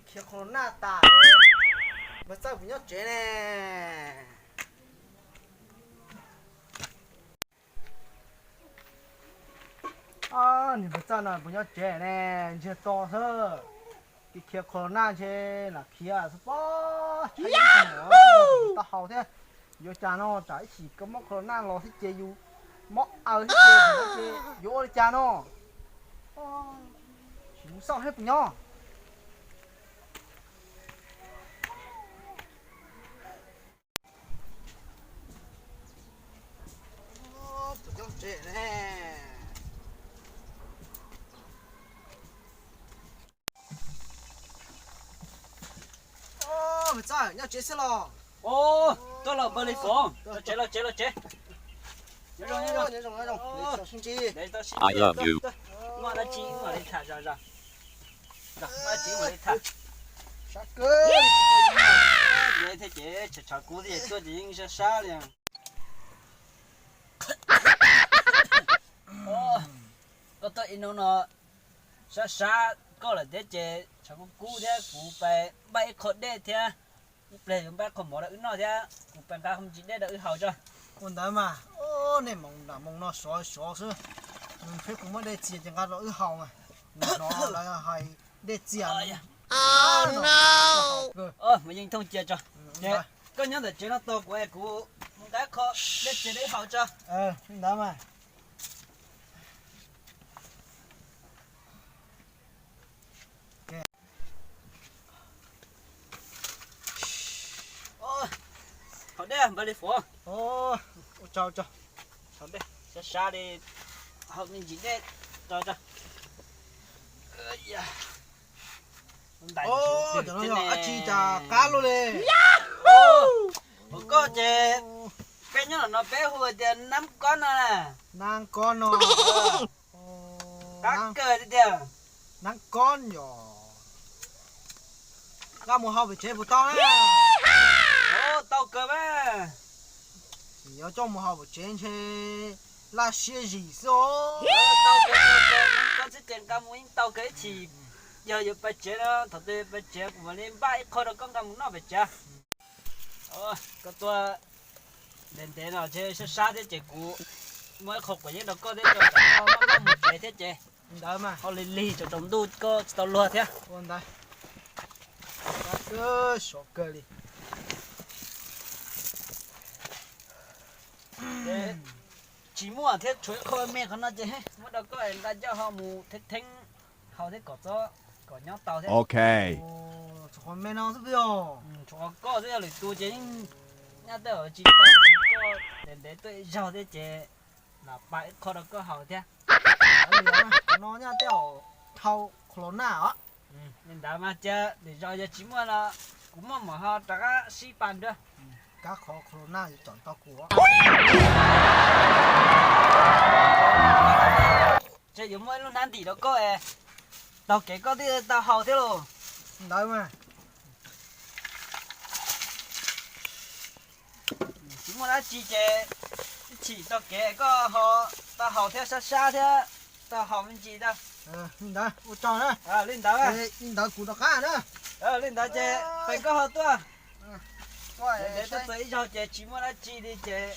Khiav qhov naj tas, npawg Txawj puas nyob tsev ne? Niag npawg Txawj no puas nyob tsev ne? Ntsiag to xwb. Kev khiav qhov naj ntshe lam khiav xwb pob. Tau haus thiab. Yuav cas no tsam ib chim koj mob qhov naj los thiab ces yus mob aws thiab ces yuav ua li cas no? Tsis mus xauj thiab puas nyob? Nyob tsev xwb los? Tuaj los npawg Li Foom, los tsev los tsev los tsev. Nyob zoo nyob zoo. Muaj dab tsi mam li tham zoj zoj. Dab tsi mam li tham. Thiab ces tshav tshav kub thiab tuaj ces yeej sab sab li. Koj tuaj ib hnub no sab sab koj lawm thiab ces tshav kub kub thiab kuv pais npaj ib qho dej thiab ib pliag yuav npaj qho mov rau wb noj thiab kuv pais nqa qho me ntsis dej rau wb haus tso. Ua ntawd mas, nej mus nram moo no sov sov xwb, nws pheej kuv muab dej txias ces nqa rau wb haus mas. Hnov lawv hais dej txias. Mus yeej thooj cia tso. Koj nyob ntawm tsev no tos kuv es kuv mus nqa qho dej txias rau wb haus tso. Li ntawd mas. Haus dej npawg Li Foom. Ua tsaug tsaug. Haus dej sab sab li, haus me ntsis dej tso tso. Cov no yog dab tsi cas qab luaj li? Ua koj ces peb nyob no peb hu tias nab kob no na. Nab kob no. Qab kawg tiag tiag. Nab kob yog nqa mus haus pem tsev puas tau na? Tau kawg mas. Yuav coj mus haus pem tsev ntshe laj siab zim xwb os. Tau kawg, tau kawg, nab kob xwb ces nqa mus yeej tau kawg ib chim. Yog yuav pais tsev no, thaum twg pais tsev kuv mam li npaj ib qho rau koj nqa mus noj pem tsev. Koj tuaj ntev ntev no ntshe sab sab thiab ces kuv muaj ib qho quav yeeb rau koj thiab, koj noj noj mus tsev thiab ces ntawd mas ho lig lig tsaus tsaus ntuj koj tsis tau luag thiab. Ua ntawd, sov kawg li. Tsis muaj thiab, tshuav ib qho me qhov no ces muab rau koj nqa coj ho mus theeb theeb haus thiab kom txob kom nyob tau thiab. Tshuav qhov me no xwb yog? Tshuav qhov koj xwb, yog lwm tus ces yeej nyaj tej zaum tsis tau, koj ntev ntev tuaj ib zaug thiab ces lam pab ib qho rau koj haus thiab. Qhov no nyaj tej zaum thau qhov los naj os. Li ntawd mas cia lwm zaus yog tsis muaj los kuv muaj mam ho rov qab sib pab dua. Kab qhov qhov los naj yuav tsom tau kuv. Ntshe yuav muaj ib lub hnab ntim rau koj es taug kev koj thiaj tau haus thiab lauj. Ntawd mas. Tsis muaj dab tsi ces ib chim taug kev koj ho tau haus thiab, sab sab thiab tau haus me ntsis tau. Li ntawd ua tsaug na. Li ntawd, li ntawd kuv rov qab na. Li ntawd ces pais koj ho tuaj. Ntev tuaj txog ib zaug ces tsis muaj dab tsi li ces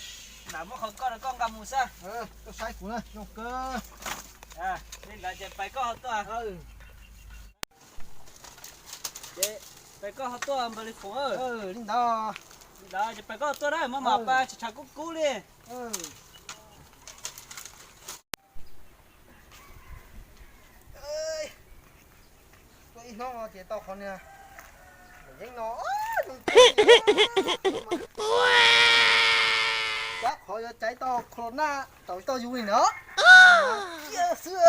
lam muab qhov koj rau koj nqa mus xwb. Koj saib kuv na, zoo kawg. Li ntawd ces pais koj ho tuaj. Ces pais koj ho tuaj npawg Li Foom. Li ntawd. Li ntawd ces pais koj ho tuaj na, maj mam pais, tshav tshav kub kub li. Tuaj ib hnub no ces tau qhov niag yeeb no, cab qhov yuav caiv tau qhov los naj tau tau yus li na. Kiag xwb.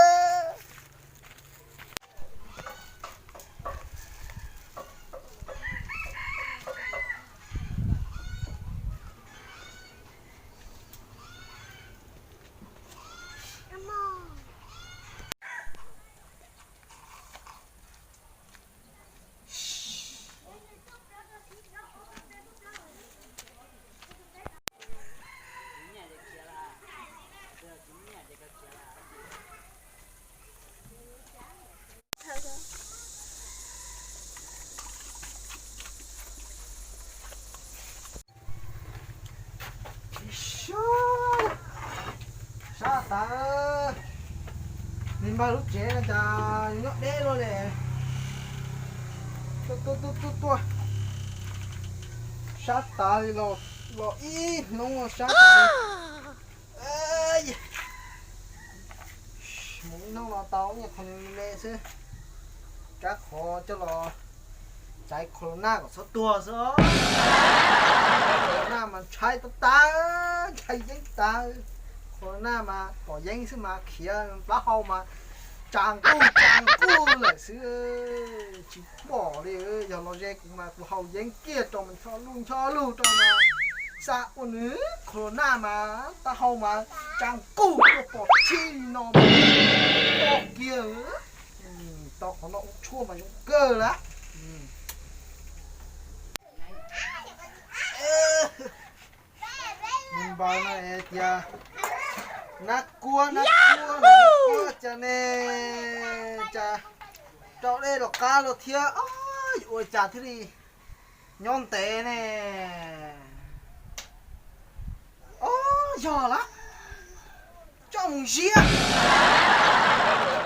Tas, niag npawg lub tsev no cas nyob deb luaj li. Tuaj tuaj tuaj tuaj tuaj. Sab tas li los, los ib hnub sab tas li. Mus ib hnub no tau ib qho me me xwb. Kav qhov coj los tsaiv corona kom txhob tuag xwb. Corona mas ntshai tag tag, ntshai yeeb tag. Corona mas pom yeeb xwb mas khiav plaub hau mas tsa nkuj tsa nkuj lawm xwb. Tsis pom li, yog los ze kuv mas kuv haus yeeb kiag rau mas ncho lug ncho lug rau mas xa ua nws. Corona mas taub hau mas tsa nkuj tuaj pom tshij li no mas pom kiag. Tau qhov no ua tshuaj mas zoo kawg lawm. Npawg no es tias nab kuab nab kuab nab kuab cas ne, cas rau dej los qab los thiab, yuav ua cas thiaj li nyob ntev ne. Ob, yog lawm, coj mus ziab,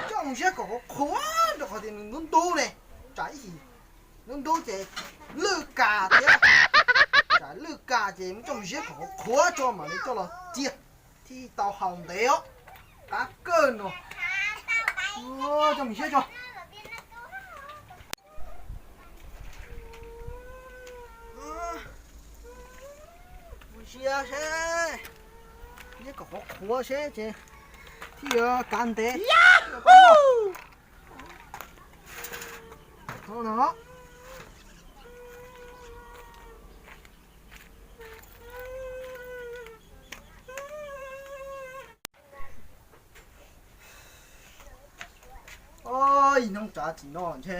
coj mus ziab kom qhuav qhuav rau qhov tias nws ntub ntub ne, tsam ib chim ntub ntub ces lwj kas thiab, tsam lwj kas ces coj mus ziab kom qhuav qhuav tso mam li coj los cia thiaj tau haus ntev os. Qab kawg no. Coj mus ziab tso. Mus ziab seb, ziab kom qhuav qhuav seb ces thiaj yuav kav ntev. Ib hnub tsav tsim no ntshe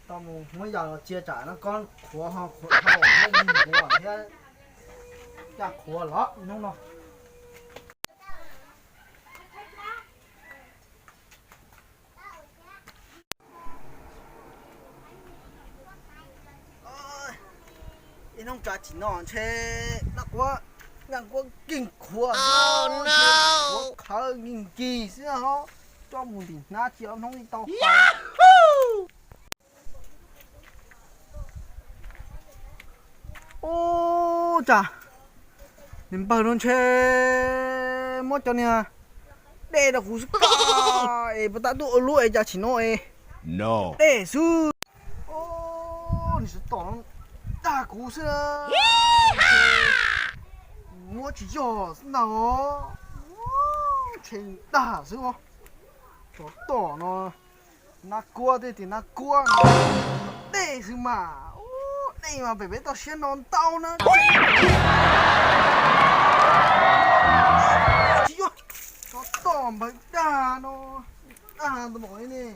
tau mus muab yas los cia tsam no kob qhuav ho qhuav dhau thiab nqus thiab, caj qhuav los hnub no. Ib hnub tsav tsim no ntshe nab quab, nab quab keeg qhuav, qhuav khawv nkig nkig xwb ho, coj mus ntim hnab cia ob hnub li tau haus. Ub, cas niag npawg no ntshe muab cov niag dej rau kuv xwb koj es puas tab tuaj ua lub es cas tsim no es dej xwb. Niag tsov tom no dag kuv xwb, muab tsis yog xwb ntag. Ntshe dag xwb. Tsov tom no, nab kuab tej tias nab kuab, dej xwb mas. Dej mas pem peb toj siab no ntau na. Tsis yog, tsov tom npawg dag no, dag ntau li ne.